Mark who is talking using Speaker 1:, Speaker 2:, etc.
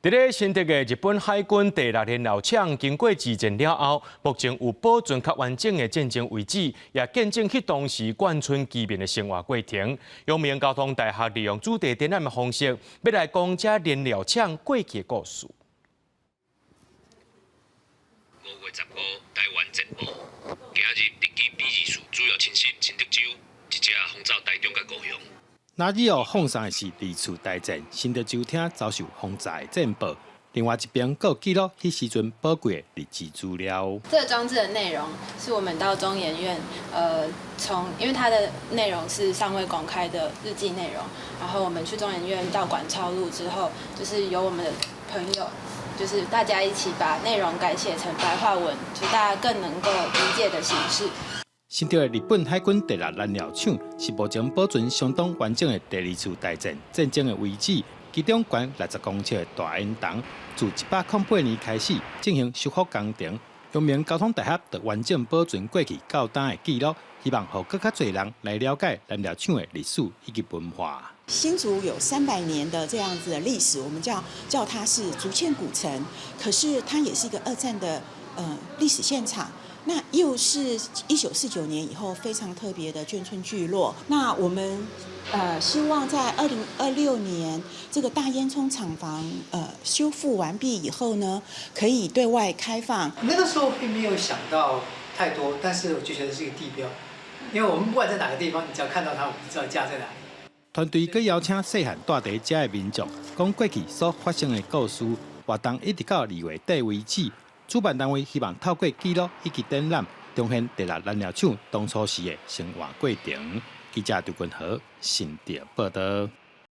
Speaker 1: 佇咧新竹的日本海軍第六燃料廠，經過二戰了後，目前有保存較完整的戰爭遺址，也見證彼當時眷村居民的生活過程。陽明交通大學利用主題展覽的方式，欲來講這燃料廠過去的故事。
Speaker 2: 5月15，台灣戰報。今日敵機 B-24主要侵襲新竹州，一隻轟走台中佮高雄。
Speaker 3: 垃圾哦放送的是二次大戰新竹州廳遭受轟炸的戰報，另外一邊閣記錄彼時陣寶貴的日誌資料。
Speaker 4: 這個裝置的內容是我們到中研院，從因為它的內容是尚未公開的日記內容，然後我們去中研院到館抄錄之後，就是由我們的朋友，就是大家一起把內容改寫成白話文，就大家更能夠理解的形式。
Speaker 3: 新竹的日本海軍第六燃料廠是目前保存相當完整的第二次大戰戰爭的遺址，其中懸60公尺的大煙囱，自108年開始進行修復工程。陽明交通大學就完整保存過去到今的記錄，希望予閣較濟人來了解燃料廠的歷史以及文化。
Speaker 5: 新竹有300年的這樣子的歷史，我們叫它是竹塹古城，可是它也是一個二戰的歷史現場。那又是1949年以後非常特別的眷村聚落。那我們希望在2026年這個大煙囪廠房修復完畢以後呢，可以對外開放。
Speaker 6: 那個時候並沒有想到太多，但是我就覺得是一個地標，因為我們不管在哪個地方，你只要看到它，我們就知道家在哪裡。
Speaker 3: 團隊閣邀請細漢蹛佇遮的民眾，講過去所發生的故事。活動一直到2月底為止。主辦單位希望透過記錄以及展覽，重現第六燃料廠當初時的生活過程。記者劉君豪新竹報導。